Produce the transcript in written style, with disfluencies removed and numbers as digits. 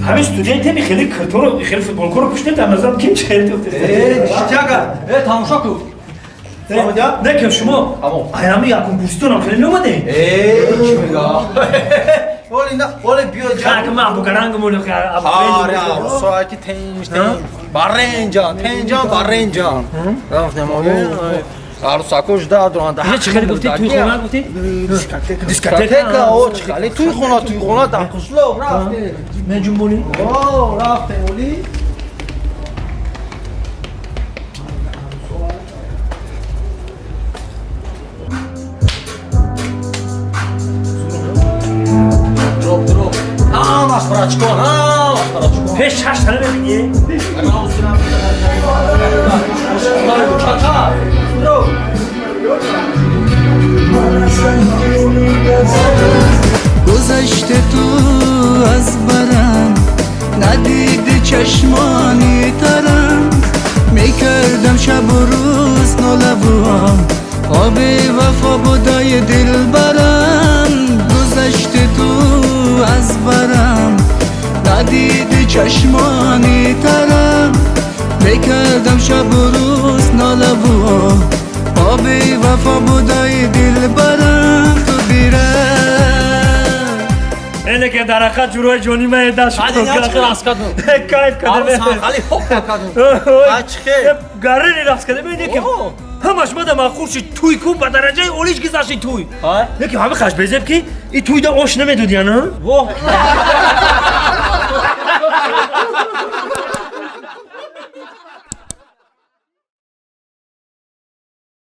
Ҳамин студентеми хеле кирторо, хеле футболкоро пӯшида дар назар ким чӣ Э, ништяк а. Э, тамошо кун. Не ки шумо аями якум курситонам хеле наомадем. Э, чӣ мега? Оли на, оли биё ҷа. Ка ма абугаранг моли. Аре, арусоки тенҷ, тенҷ. Баренҷан, тенҷан, баренҷан. Рафтем, оли. Арусако жда доранд. Чӣ хеле гуфтӣ, туй хона гуфтӣ? Дискотека, о, чӣ хеле туй хона, туй хона дар қишлоқ рафтем. Меҷунбонӣ? О, рафтем, оли. Дроп, дроп. Ҳамаш брачкон, ҳамаш брачкон. Пеш шаш тана мебинӣ? Гузаште ту аз барам, надиди чашмони тарам, мекардам шабу рӯз нолавуам, оби вафо будаи дилбарам. Гузаште ту аз барам, надиди чашмони тарам, мекардам шабу рӯз нолавуам, оби вафо будаи дилбарам. Ту бира. Эне ки дар ҳақиқат ҷурои ҷони ма дашт. Кайф кардам. Гарини рақс кардам. Эне ки ҳамаш мада маъқул шид, туй ку ба дараҷаи олиш гузашти туй. Лекин ҳама хаш безеб ки и туйда ош намедодиян, а?